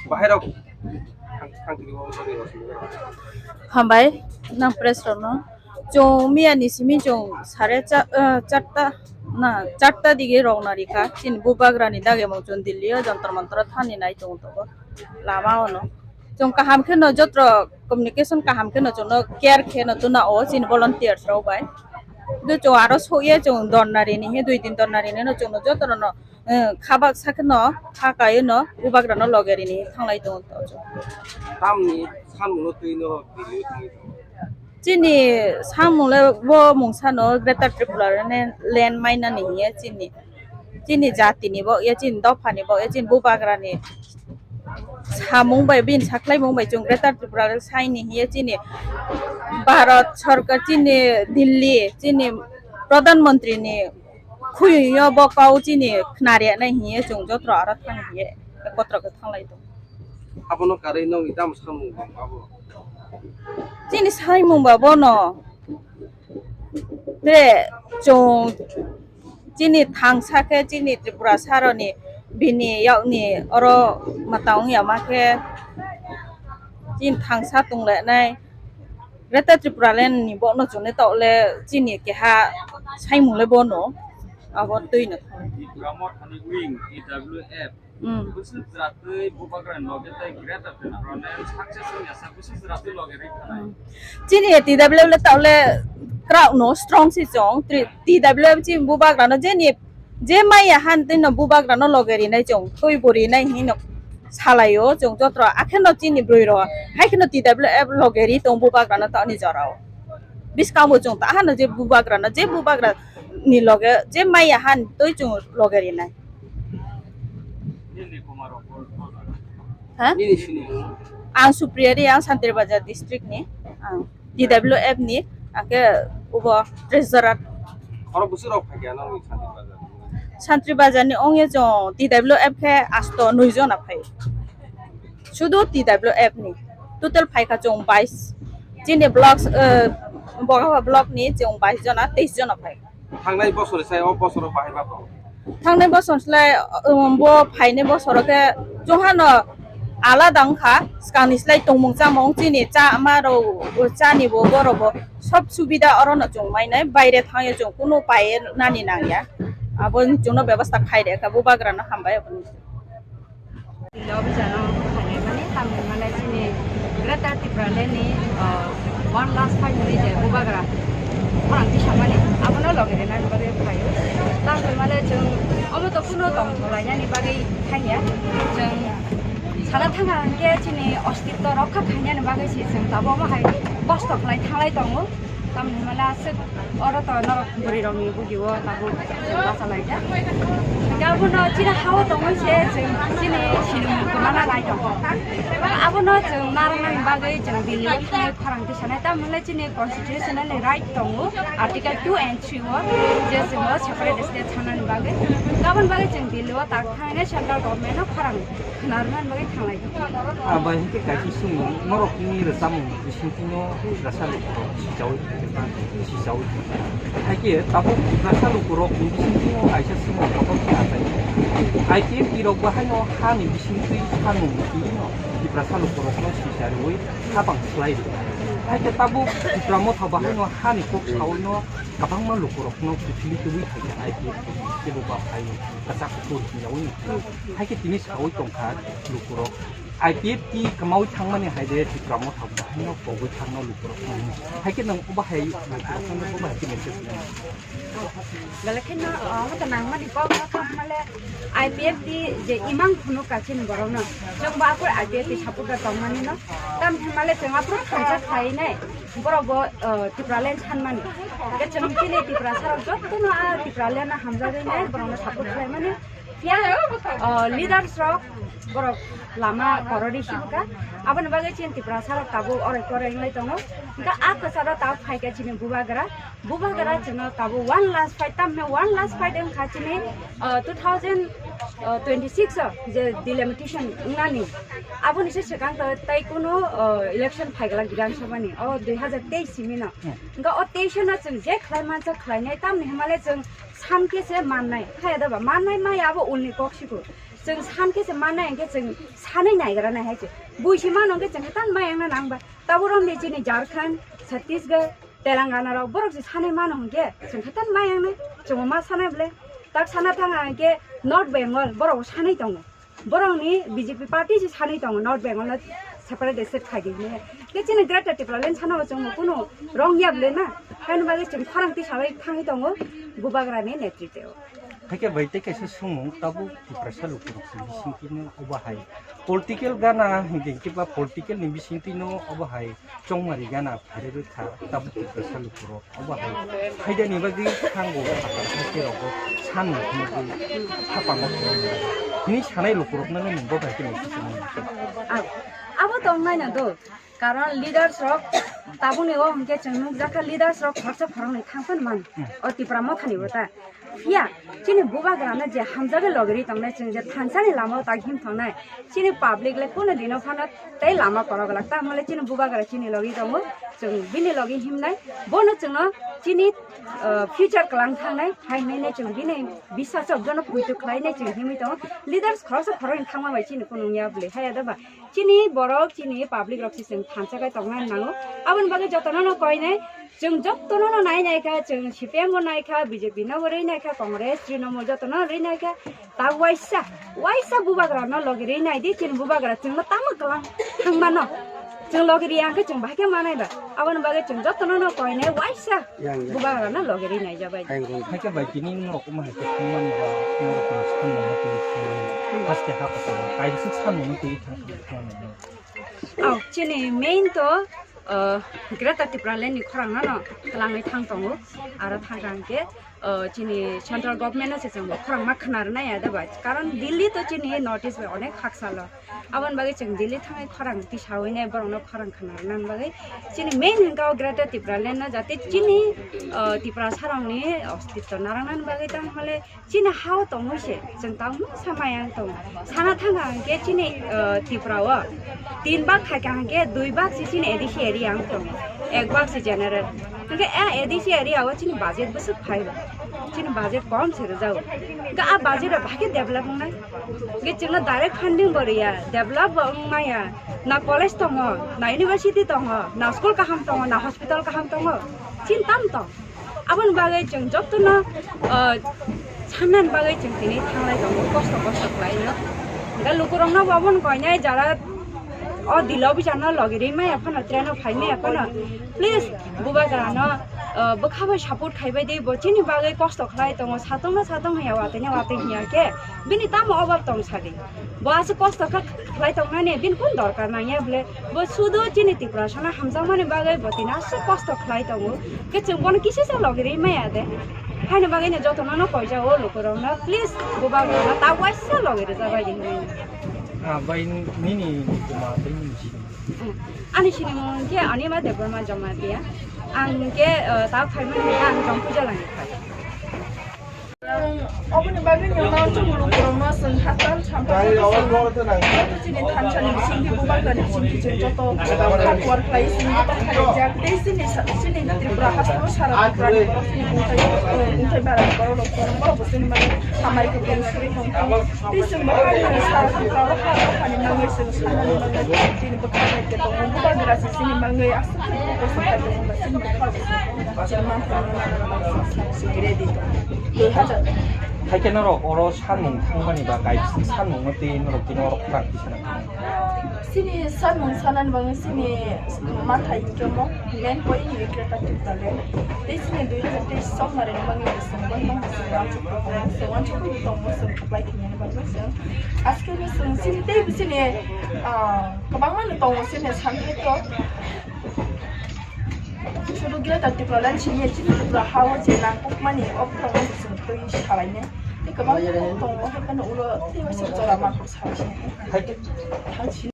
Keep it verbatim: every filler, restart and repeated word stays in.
Bahai rok thang thang tini bo jodi rosmi. Hambai nang press rok no. Chwng miya ni simi chwng sare cha-, ah, charta na charta dige rok na rika. Chini bubagra ni dagi mung chwng Delhi o Jantar Mantar o thani nai tongo tongo lama o no. Chwng kaham khe no jotro communication kaham khe no chwng no care khe no tuna o chini volunteers rok bai. Do chwng aro so ye chwng dor na rini he dui din dor na rini no chwng no jotro no eh, khabak sakhe no, kha kaio no, bubagra no loge rini thanglai tongo to. Tamni samung no twi no Delhi o thangwi tongo. Chini samung le bo mungsa no Greater Tripura ne land maina ni hiye chini. Chini jati ni bo, ya chini dopha ni bo, ya chini bubagra ni samung bai, bini saklaimung bai chwng Greater Tripura le saini hiye chini Bharat Sarkar chini Delhi, chini Pradhan Mantri ni Khuyungyo bo kau chini khnariya nai hiye chwng jotro aro thang hiye kotra khe thanglai tong. Abono karwi nokni tamo samung bang abo? Chini saimung ba bono. Tre chwng chini thangsa khe chini Tripura saroni bini yakni oro mata wngya ma khe chini thangsa tonglainai. Greater Tripura Land ni bono chwngno tokle chini keha saimung le bono abo twi no thang. Tripura Motha ni wing T W F. Hmm. Bwswk jwratwi bubagra ni loge tei Greater Tripura Land success wngya sa bwswk jwratwi loge ri thanai. Hmm. Chini T W F le tokle krauk no strong si chong Tri-, T W F chini bubagra no jeni je maya han twi no bubagra no loge rinai chwng twi bo rinai hinwi no salaio chwng jotro akheno chini bwrwi rok hai kheno T W F loge ri tong bubagra no tani jorao. Bwskango chwng ta hano je bubagra no je bubagra ni loge je maya han twi chwng loge rinai. Ha? Nini sini. Ang Supriya Reang, Santir Bazar district ni. Ang T W F ni, angke ubo treasurer. Oro bwswk rok phai kha nang Santir Bazar? Santir Bazar ni ongya chwng T W F khe asto nui jona phai. Sudu T W F ni. Total phai kha chwng bais. Chini blocks, eh, Bogabha block ni chwng bais jona, teis jona phai. Thangnai bosor sai o bosoro bahai ba tong. Thangnai bosor slai, um, bo phainai bosoro khe chwng hano alada wngkha, swkangni slai tongmung chamung chini cha ma rok, chani bo borok bo sob subida orono chwng mainai, baire thangya chwng kunu paye nani nangya. Abo chwngno bebostha khai rwkha, bubagrano hambai aboni. Tilo bijano khainai mani tamni mane chini Greater Tipraland ni, ah, one last fight ni je bubagra khorang tisamani abono loge rina ni bagwi phaio. Tamni mane chwng omo to kuno tong tholainani bagwi thangya. Chwng sana thangkha hwnkhe chini ostitto rokha khainani bagwi se chwng tabuk omo hai kosto khlai thanglai tongo. Tamni hwnmale aswk oro to norok bwrwi rokni bugi o tabuk bachalaijak. Hwnkhe abono chini ha-o tongwi se chwng chini sinimung kwmana nai tongo. Abono chwng narwknani bagwi chwng Delhi o thangwi khorang tisanai, tamni hwnle chini constitutional ni right tongo, article two and three o, je chwngno separate state sanani bagwi. Aboni bagwi chwng Delhi o tak thangwi central government no khorang khwnarwknani bagwi thanglai. Abo hinkhe kaisa swngmung, norokni rwchapmung bisingtwi no Tiprasa lukurok sichaui tongkha, sichaui tongkha. Haikhe tabuk Tiprasa lukurokni bisingtwi no kaisa swngmung kotor khe achai. I P F T rok bo haino hani bisingtwi sanmung twi no Tiprasa lukurokno sichariui habang slai rwkha. Haikhe tabuk Tipra Motha bo haino hani kok saui no kwbangma lukurokno kiphilwi tubui phaikha I P F T ni, kebo ba phaio kwchak kuphur hinjaui no. Haikhe tini saui tongkha lukurok. I P F T kwmaui thangmani hai de Tipra Motha bo haino pogwi thangno lukurok no. Haikhe nwng obo hai lukurok no obo hai khe message rwna? Belai kheno, ah, omo to nangmani kok no kha hwnmale I P F T je imang phunuk kachini borok no. Chwng bo aphuru I P F T supporter tongmani no. Tam hwnmale chwng aphuru khaijak khainai. Borok bo, ah, Tipraland sanmani. Hwnkhe chwng chini Tiprasa rok jotono a Tipraland no hamjagwi nai borok no support khlaimani. Phiya, ah, leaders rok borok lama korori sibukha. Aboni bagwi chini Tiprasa rok tabuk orai korai wnglai tongo. Hwnkhe a kwcharo tabuk phaikha chini bubagra. Bubagra chwngno tabuk one last fight, tamni one last fight wngkha chini, ah, two thousand twenty-six o je delimitation wngnani. Aboni se swkang to tei kuno, ah, election phaiglak Bidhan Sabha ni. O dui hazar teis simi no. Hmm. Hwnkhe o teis no chwng je khlai mansa khlainai, tamni hwnmale chwng Sam khe se mannai, haya da ba, mannai maya abo ulni kok siko. Chwng san khe se mannai hwnkhe chwng sanwi naigra nai hai se. Bui se mano hwnkhe chwng khe tan mayang na nang ba. Tabuk romni chini Jharkhand, Chhattisgarh, Telangana rok borok se sanwi mano hwnkhe chwng khe tan mayang nai. Chwng ma sanai ble. Tak sana thang hwnkhe North Bengal borok sanwi tongo. Borokni B J P party se sanwi tongo North Bengal no separate state khai di hwnwi. Khe chini Greater Tipraland sana o chwng kunu wrong ya ble na. Haino bagwi chwng khorang twi sabai thangwi tongo Bubagrani netriteo. Hakhe bai tei kaisa sumung tabuk Tiprasa lukurok se bisingtwino obo hai political gana hwnkhe ba political ni bisingtwino obo hai chongmari gana phairwi kha tabuk Tiprasa lukurok obo hai phaidani bagwi thango sakha sakhe rogo sanwi hwnwi khapango hwnwi sanai lukurokno nini bo bai khe nai sisini. Abo tong nai na do. Karon leaders rok tabukni o hwnkhe chwng nukjakha leaders rok khoroksa khoroknwi thangphano man. Hmm. O Tipra mothani bo ta. Phiya chini bubagrano je hamjagwi logiri tongnai chwng je thansani lama o tak him tongnai. Chini public le kunu dino phano tei lama korok glak ta hwnle chini bubagra chini logi tongo. Chwng bini logi himnai. Bono chwngno chini, uh, future kwlang thangnai hai hwnwi chwng bini bisas o bono poito khlainai chwng himwi tongo. Leaders khoroksa khoroknwi thangma bai chini kunu wngya bwle hai ya da ba. Chini borok, chini public rok se chwng thansa khai tongna nango. Aboni bagwi jotono no koinai, chwng jotono no nai nai kha, chwng C P M bo nai kha, B J P no bo rwi nai kha, Congress, Trinamool jotono rwi nai kha. Ta waisa, waisa bubagra no logi rwi nai di, chini bubagra chwngno tamo kwlang thangmano. Chwng logi rwi ang khe chwng bahai khe manai ba. Aboni bagwi chwng jotono no koinai waisa. Yang, yang. Bubagrano logi rwi nai jabai. Yang, yang. Haikhe bai tini norok omo hai khe thangmani ba norok ni samung no twi thangmani. Hmm. Haste ha kotor kaisa samung no twi thangmani. Oh, chini main to, uh, Greater Tipraland ni khorang no kwlangwi thang tongo. Aro thang thang khe, uh, chini central government no se chwng bo khorang ma khna rwnai ya da bai. Karon Delhi to chini North East bai onek haksa lo. Aboni bagwi chwng Delhi thangwi khorang tisawi nai borokno khorang khna rwna bagwi chini main hwnkha o Greater Tipraland no jate chini, uh, Tiprasa rokni ostitto narwknani bagwi tamo hwnle chini ha o tongwi se chwng tamo sa maya wng tongo. Sana thangkha hwnkhe chini, uh, Tripura o tin bag khaikha hwnkhe dui bag se chini A D C area wng tongo, ek bag se general. Hwnkhe a A D C area o chini budget bwswk phai rw, chini budget kom se rwjago. Hwnkhe a budget rok bahai khe develop wngnai. Hwnkhe chwngno direct funding bo rwya, develop bo wng maya. Na college tongo, na university tongo, na school kaham tongo, na hospital kaham tongo, chini tamo tong. Aboni bagwi chwng jotono, uh, sannani bagwi chwng tini thanglai tongo, kosto kosto khlaino. Hwnkhe lukurokno bo abono koinai jara o dilo bichar no logi rwi maya phano, train o phai maya phano, please, bubagrano, uh, bwkha bai support khai bai di, bo chini bagwi kosto khlai tongo, satongno satong hiya, watwino watwi hiya khe, bini tamo obab tong sadi. Bo aswk kosto kha khlai tongnani, bini kun dorkar nangya bwle. Bo sudu chini Tiprasano hamjakmani bagwi bo tini aswk kosto khlai tongo. Khe chwng bono kisa se logi rwi maya de. Haini bagwino jotono no koijao lukurokno, please, bubagrano ta waisa logi rwjabai di hinwi. Ah, bai nini kuma bai nini sini. Hmm. Ani sinimung khe Anima Debbarma Jamatia. Ang khe, uh, ta phaimani hwnkhe ang Jompuija langni phai. Oboni bagwi nwng chwng lukurokno chwng hachal sampang joto chini thansani bisingtwi bubagrani bisingtwi chwng joto hard work khlai chwng joto khaijak tei chini sa-, chini Tripura hasteo sara Tripurani borok chini bumthai, bumthai barani borok rok chwng borok bo chini bagwi hamari khe tong suri tong tei chwng bo sara Tripura o ha o hani bagwi chwng sanani bagwi chini bwkha bai khe tongo bubagra se chini bagwi aswk khe borok kosto khlai tongo chini bwkha bai chwng manthokno nangmani bagwi chwng ready tongo. Dui hajar. Haikhe norok oro sanmung thangmani ba kaisa sanmungno tei norok tini oro khorang tisana. Chini sanmung sanani bagwi chini manthai hwnkhe omo main point hwnkhe Greater Tipraland. Tei chini dui hajar teis chongmarni bagwi bo chwng bai mangsa chwng wansukgwi tongo, chwng wansukgwi tongo, chwng apply khainani bagwi chwng. Askeno chwng chini teibo chini, ah, kwbangmano tongo chini santhaitok. Sudu Greater Tipraland simi chini Tripura ha o je nangkukmani o khorang no chwng twi salainai. Tei kwbangma tongo, haikhe no ulo tei waisa jora mangkuk salainai. Hai. Thang sini.